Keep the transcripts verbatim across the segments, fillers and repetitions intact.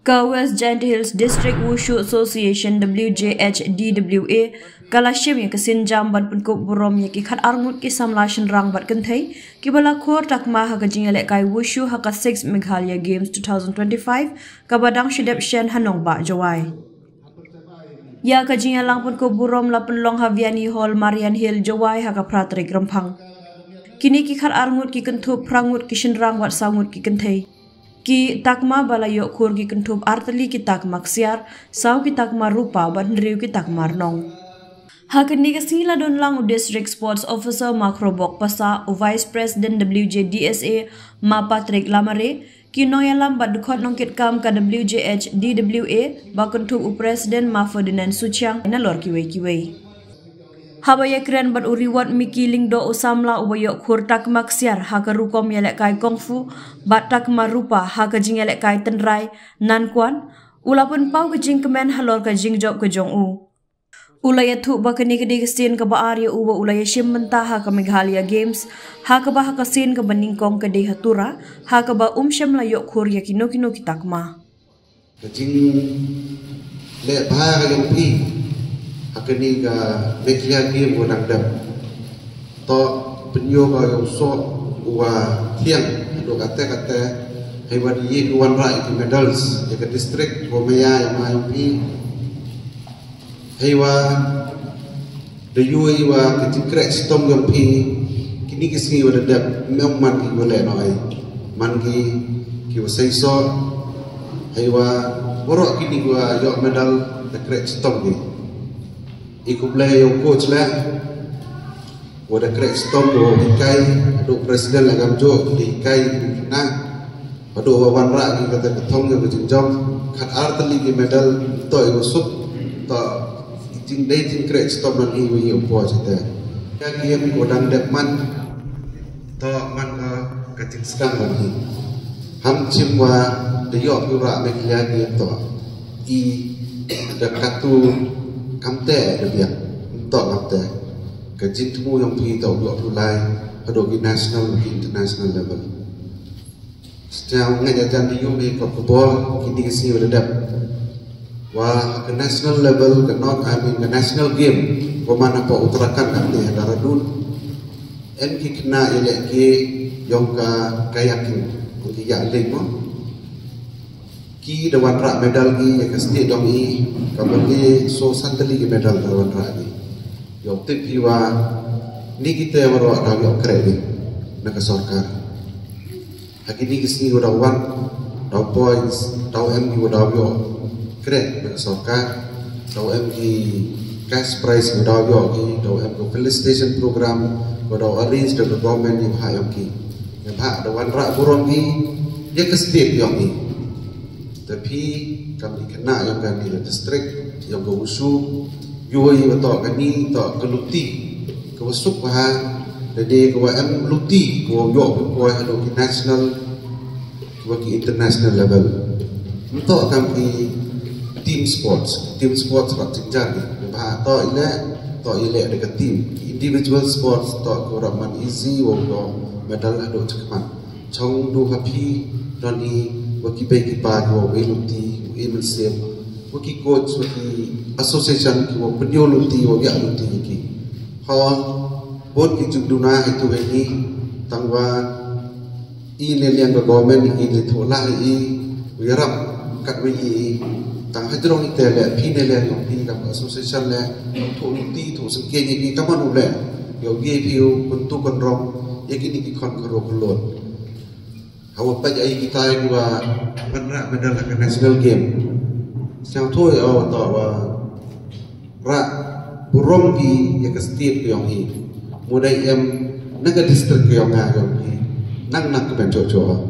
Ka West Jaintia Hills District Wushu Association, W J H D W A, ka la shim ïa ka sienjam ban pynkup burom ïa ki khatar ngut ki samla shynrang bad kynthei kiba la khur takma ha ka jingïalehkai wushu ha ka six Meghalaya Games twenty twenty-five, kaba dang shu dep shen ha Nongbah, Jowai. Ïa ka jingïalang pynkup burom la pynlong ha Vianney Hall, Marian Hill, Jowai, ha ka phra tarik Rymphang. Kine ki khatar ngut ki kynthup phra ngut ki shynrang bad saw ngut ki kynthei. Ki takma ba la ïoh khur ki kynthup ar tylli ki takma ksiar, saw ki takma rupa bad hynriew ki takma rnong. Ha kane ka sngi la don lang u District Sports Officer Mark Robok Passah, u Vice President W J D S A Ma Patrick Lamare, ki nongïalam bad dkhot nongkitkam ka W J H D W A, ba kynthup u President Ma Ferdinand Suchiang, nalor kiwei kiwei. Haba ïakren bad u Reward Mickey Lyngdoh, u samla uba ïoh khur takma ksiar ha ka rukom ïalehkai kung fu bad takma rupa ha ka jingïalehkai tynrai Nan Kwan, u la pynpaw ka jingkmen halor ka jingjop ka jong u. U la ïathuh ba kane ka dei ka sien kaba ar ïa u ba u la ïashim bynta ha ka Meghalaya Games, ha kaba ha ka sien kaba nyngkong ka dei ha Tura, ha kaba um shym la ïoh khur ïa kino kino ki takma. Ka jingleh bha ka jong phi ha kane ka Meghalaya Games ba dang dep. To pynïoh ka ïa u soh uba thiang haduh katta katta, haba ïa ki wanrah ïa ki medals ïa ka district, ba ma ïa ma ïa phi. Haba da ïoh ïa ka jingkreh shitom jong phi, kine ki sngi ba da dep, ym man ki ba leh noh ei, man ki kiba seisoh. Haba baroh kine kiba ïoh medal da kreh shitom ki. I khublei ïa u coach leh, uba da kreh shitom, uba hikai, haduh president leh kamjooh, uba hikai, uba khynnah, haduh uba wanrah ki kata ka thong ïa ka jingjop, khatar tylli ki medal, to ïa u suk, to jingdei jingkreh shitom na i uba ïa u poi jite. Ïa ki ïa uba dang dep man, to man ka ka jingsdang ba ngi. Ham chim wa da ïoh phi rah Meghalaya Games to. I da katu kam te da biang. To kam te. Ka jingthmu jong phi to ïoh phi lai haduh ki national ki international level. Sñiaw ngeit ïa jan da ïoh phi ka khubor kine ki sngi ba da dep. Wa ha ka national level, ka not, I mean, ka national game, wa man hapoh Uttarakhand, ha Dehradun. Em ki khynnah ïalehke yong ka kayaking, yong ki ïaling mo. Ki da wanrah medal ki ïa ka state yong i, ka bynta so san tylli ki medal da wanrah ki. Ïoh tip phi wa ni kita waroh da ïoh kreh ki na ka sorkar. Ha kine ki sngi wa da wan, da poi, da em ki wa da ïoh kreh na ka sorkar, da em ki cash prize wa da ïoh ki, da em ki felicitation program wa da arrange da ka government ïa bha yong ki. Ïa bha da wanrah burom ki ïa ka state yong ki. Te phi kam ki khynnah yong kane ka district, yong ka wushu, ïoh ïa wa toh kane toh ka luti ka wa suk bha, da dei ka wa em luti ka wa ïoh poi haduh ki national, wa ki international level. Ym toh kam ki team sports, team sports bad jingjar ni. Bha toh i leh, toh i leh da ka team. Individual sports toh ka wa man easy wa ïoh medal haduh jingkmen. Chong du ha phi don i wa ki bei ki pa ki wa wei luti, wa i mynsiem, wa ki coach, wa ki association ki wa pynïoh luti, wa ïa luti ki. Ha bun ki juk duna itu ini tang wa i ne liang ka government i ne thola i wi rap kat wi i tang hajrong i te le phi ne liang yong phi kam association le tho luti tho sengke ni ki kaman u le yo ye phi u kuntu kan rong ye ki ni ki khon ka ro ka lot. Hawa paj ai kita i wa ban ra medal ka national game. Siang tho ya wa to wa rah burom ki ïa ka state ka yong i. Mudai em na ka district ka yong nga ka yong i. Nang nang ka ben cho cho.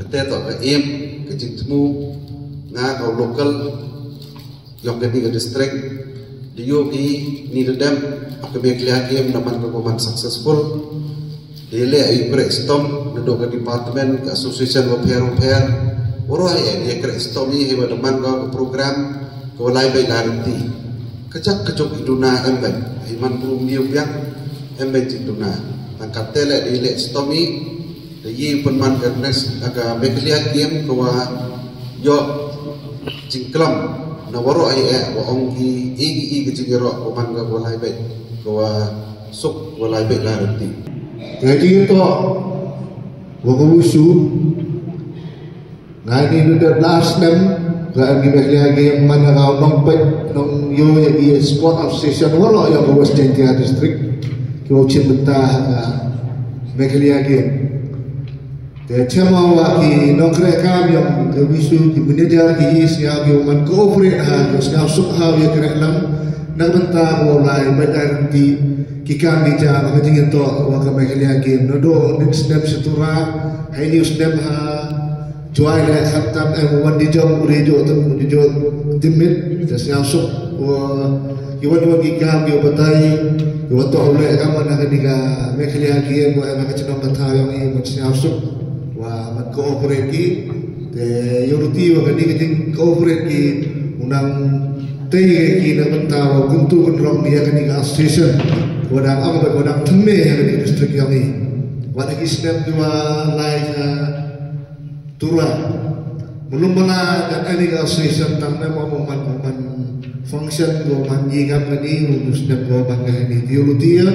Kata to ka em ka jingthmu nga ka local yong ka ni ka district. Di yo ki ni da dem ka Meghalaya game na man ka man successful. Di le ai kreh stom na do ka department ka association wa pher wa pher. Waro ai ai kreh stom i hewa da man ka program. Ka walai bai la renti. Ka jak ka jok i duna em bai. Ai man bru miu biang em bai jin duna. Tang ka tele di le stom i. Di yi pun man ka next ka Meghalaya game ka wa yo jingklam na waroh ïa, wa ong ki, ïa ki, ïa ki jingïaroh wa man ka wa lai beit, ka wa suk, wa lai beit lai rynti. Ka jingïatoh wa ka wushu, nga ni nu dep last name, ka em ki Meghalaya Game man ka nong peit nong ïoh ïa ki sport association waroh ïa ka West Jaintia District, ki wa chim bynta ha ka Meghalaya Game. Te chema wa ki nongkreh kam ïa ka wushu, ki manager, ki is ïa ki wa man cooperate ha, ki sngewsuk ha ïa kreh lang na bynta wa lai beit lai rynti, ki kam ki jam ha ka jingïatoh wa ka Meghalaya Game. Naduh nin snem sha Tura, ha ini u snem ha Jowai, le khamtam em wan di jong u di jong tem u di jong timit, te sngewsuk wa ki wan wan ki kam ki wa batai, ki wa toh u leh kam na kani ka Meghalaya Game, wa em ha ka chnong ka thaw ïong i, man sngewsuk wa man cooperate ki. Te ïa u luti wa kani ka jing cooperate ki, u nang tei ki na bynta wa kyntu kynrong ïa kani ka association, wa dang ong bad wa dang thymme ha kani ka district ïong i. Wat ha ki snem ki wa lai ha Tura. Mlum mala ka kani ka association tang mem wa man, man function, wa man ïa kam kani, u snem wa man kani. Te ïa u luti ïa,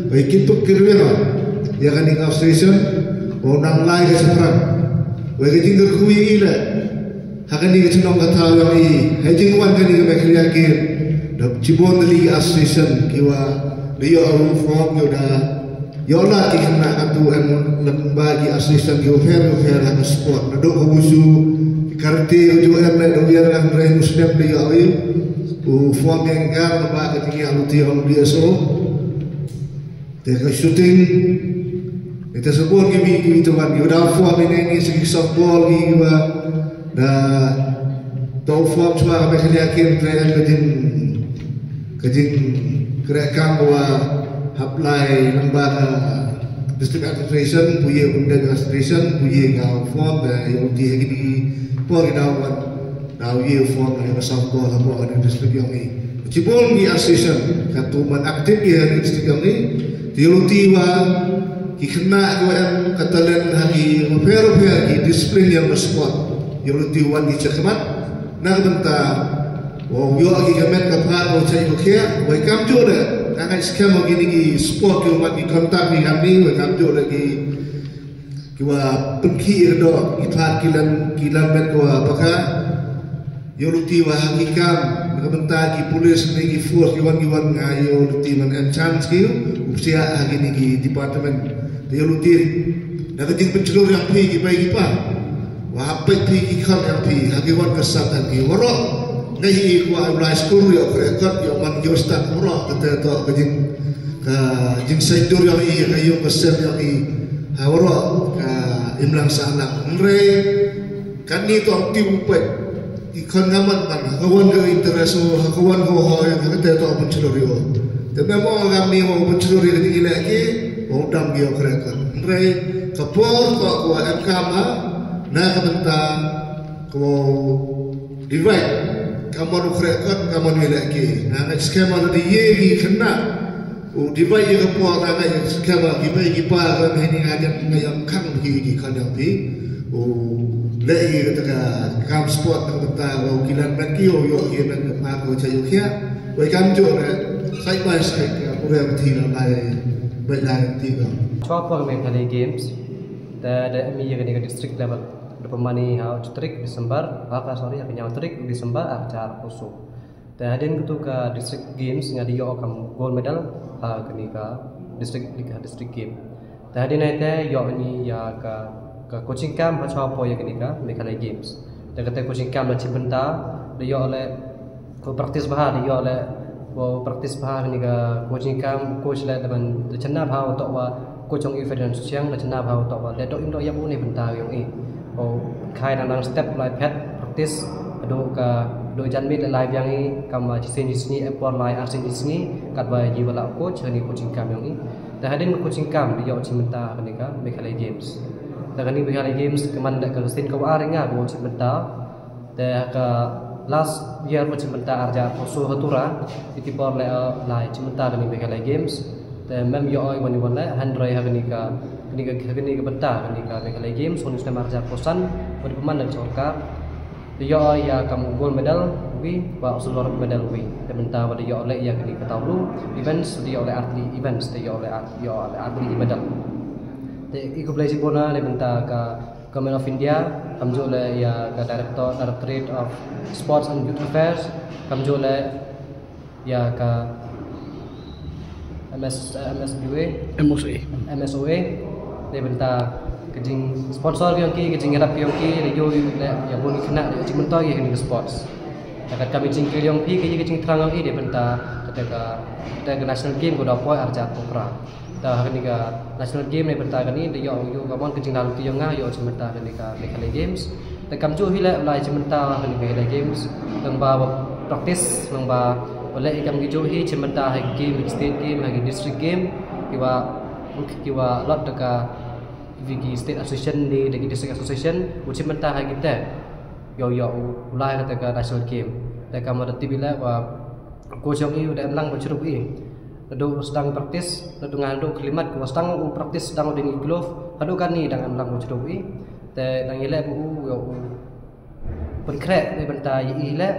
wa ïa ki tuk ki rwira ïa kani ka association, wa nang lai ka shaphrang. Wa ïa ka jingkyrkhu ïa i le ha kani ka chnong ka thaw ïong i, ha jingwan kani ka Meghalaya Game, da shibun tylli ki association ki wa da ïoh u form, ïoh da ïoh la ki khynnah, katto em lyngba ki association ki wa pher wa pher ha ka sport. Naduh ka wushu, ki karate, ka ju em le da u ïa ka hynrei u snem da ïoh i u form ïa ka, lyngba ka jingïaid luti ong D S O. Te ka shooting, ita sabon ki mi ki ita wan ki da form ine ni sigi softball ki wa da to form chwa ka Meghalaya Game, te ka jing, ka jingkreh kam wa hap lai lyngba ka district administration, pu ïa ka administration, pu ïa ka form, da ïa u ti ha kini por ki da wan. Daw ïa form ïa ka softball hapoh ka district ïong i. Shibun ki association, katto man active ïa ka district ïong i. Te ïa luti wa ki khynnah ki wa em ka talent ha ki wa pher wa pher ki discipline ïong ka sport, ïa luti wan ki chakhmat na ka bynta wa ïoh ki ka met ka phad wa chai wa khiah, wa kam juh de. Nga ngeit skhem wa kini ki sport ki wa man ki contact ki kami, wa kam juh de ki ki wa pynkhih ïa ka doh, ki phad ki lan, ki lan met ki wa paka. Ïa luti wa ha ki kam na ka bynta ki police ne ki force ki wan, ki wan, nga ïa luti man em chance ki u psiah ha kini ki department. Te ïa luti na ka jingpynchlur ïa phi ki bai ki pa, wa hap peit phi ki kham ïa phi ha ki wan ka sat ïa phi waroh. Ngai hi kwa u lai skur ïa u kre kot ïa man ïa u stad waroh, ka te to ka jing, ka jingsaindur ïong i, ka ïong ka sem ïong i ha waroh ka imlang sahlang. Hynrei kani to ti u peit i khon nga man man ha ka wan ka interest o, ha ka wan ka hoi, ha ka te to pynchlur ïa o. Te mem o ngam ni o pynchlur ïa ka ding i leh ki o dam ïa u kre kot. Hynrei ka por to ko em kam ha na ka bynta ko divide, ka mon u kre kot, ka mon ïa leh ki. Nga ngeit skhem ma lada ïa ki khynnah u divide ïa ka por, nga ngeit skhem ma ki bai ki pa ka meh ni nga ngeit nga ïa khang ki, ki khon ïa phi u leh ïa ka ta ka kam sport na ka bynta u ki lan met ki u ïoh ïa met ka pa ko cha ïoh khia. Wei kam juh re side by side ka pura ka thi na lai bai lai ti ka. Chwa por Meghalaya Games, te da em ïa kani ka district level. Da pynmane ha u tarik December, ha ka, sorry, ha ka ñiaw tarik December, ha ka jar poso. Te hadien katu ka district games nga da ïoh kam gold medal ha kani ka district, ha district game. Te hadien ïa te ïoh ni ïa ka, ka coaching camp ha chwa por ïa kani ka Meghalaya Games. Te kata coaching camp la chim bynta, da ïoh le ko practice bha, da ïoh le ko practice bha kani ka coaching camp, coach le da ban da chynna bha u toh wa coach ong i Ferdinand Suchiang, da chynna bha u toh wa le toh im toh ïap u ne bynta ïong i. Ko khai dang dang step lai phet practice do ka, do jan mit lai biang i kam wa chisien chisngi, e por lai arsien chisngi, kat wa ji wala coach hani coaching camp ïong i. Te hadien coaching camp da ïoh chim bynta kani ka Meghalaya Games. Te kani Meghalaya Games ka man da ka sien ka wa ar nga ko chim bynta. Te ha ka last year ko chim bynta arja ko su ha Tura, iti por le, uh, lai chim bynta kani Meghalaya Games. Te mem ïoh oi wani wan le, hynrei ha kani ka, kani ka, kani ka bynta kani ka Meghalaya Games, ko ni snem arja ko san, ko di pynman da ka sorkar. Da ïoh ïa ka gold medal wi, wa silver medal wi. Da mynta wa da ïoh leh ïa kani ka taw lu events, da ïoh leh artylli events, da ïoh leh art, ïoh leh artylli medal. Te i khublei shibun na da mynta ka Government of India, kamjooh leh ïa ka Director, Directorate of Sports and Youth Affairs, kamjooh leh ïa ka M S, eh, M S W A, M S O A. M S O A. Da mynta ka jingsponsor ka ïong ki, ka jingïarap ka ïong ki, da ïoh leh ïa bun ki khynnah da ïoh jingmyntoi ïa kani ka sports. Da katkam i jingkylli ïong phi, ka ïa ka jingthrang ïong i da mynta kata ka, kata ka national game ka da poi arhajar arphew phra. Da kani ka national game da mynta kani da ïoh, ïoh ka mon ka jinglalu ki ïong nga ïoh jingmynta kani ka Meghalaya Games. Te kamjooh hi leh u lai jingmynta kani ka Meghalaya Games, lyngba wa practice, lyngba wa leh i kam ki jooh hi jingmynta ha ki game, ha ki state game, ha ki district game, ki wa, ki wa lot da ka, ki state association ne da ki district association, u jingmynta ha ki te. Ïoh, ïoh u lai kata ka national game. Te kam wa da tip i leh wa coach ïong i u da em lang wa jrup i. Naduh sdang practice, naduh nga naduh khyllipmat, wa sdang u practice sdang u dei i glove, haduh kani dang em lang wa jrup i. Te dang i leh ba u, ïoh u pynkhreh da mynta i leh,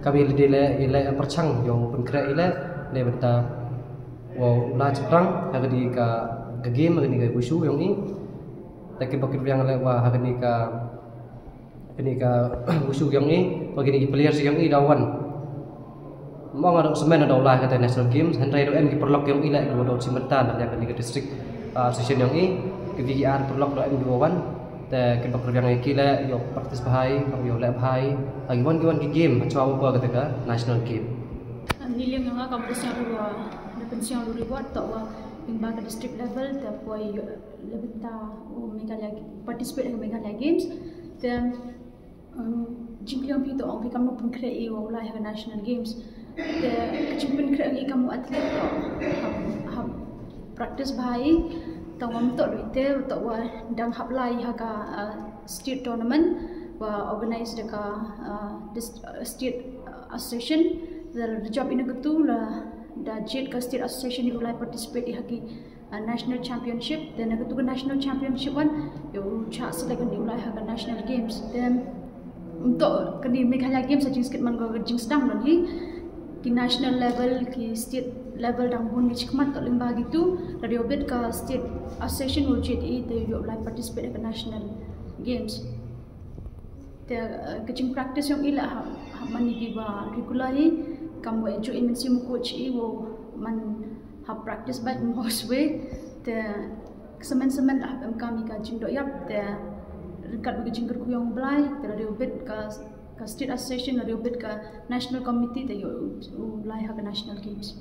kam i leh da leh, i leh pyrshang ïoh u pynkhreh i leh, da mynta wa u la chaphrang ha kani ka, ka game, ha kani ka wushu ïong i. Te ki ba ki biang leh wa ha kani ka, kani ka wushu ïong i, wa kini ki players ïong i da wan. Mo nga da smen da u lai kata national games, hynrei da em ki paralok ïong i leh ki wa da jingmynta na ïa kani ka district, ah, association ïong i, ki V R paralok da em ki wa wan. Te ki ba ki biang ïa ki leh ïoh practice bha i, ïoh leh bha i ha ki wan ki wan ki game, ha chwa wa kata ka national game. Ni liang nga kam pynsiang ruh wa, da pynsiang ruh reward to wa, lyngba ka district level te poi la bynta u Meghalaya, participate ha Meghalaya Games. Te, um, jingkylli ïong phi to ong phi kam u pynkhreh i wa u lai ha ka national games. Te ka jingpynkhreh i kam u athlete to ha, ha practice bha i, tang wa ym toh ruh te, to wa dang hap lai ha ka, uh, state tournament wa organize da ka, uh, dis-, uh, state, uh, association. Te la jop i na katu la da jied ka state association i u lai participate i ha ki, uh, national championship. Te na katu ka national championship wan ïoh u chah select i u lai ha ka national games. Te ym toh kani Meghalaya Games ha jingskit man ka jingsdang don hi. Ki national level, ki state level dang bun ki chikmat to lyngba kitu. La ïoh bit ka state association u jied i te ïoh u lai participate ha ka national games. Te, uh, ka jingpractice ïong i la ha, ha man i ki wa regular hi, kam wa ju i mynsiem u coach i wa man ha practice bad mo swe. Te semen semen la ha em kam i ka jingdoh ïap, te ryngkat bad ka jingkyrkhu ïong u Blai, te la ïoh bit ka, ka state association, la ïoh bit ka national committee, te ïoh u lai ha ka national games.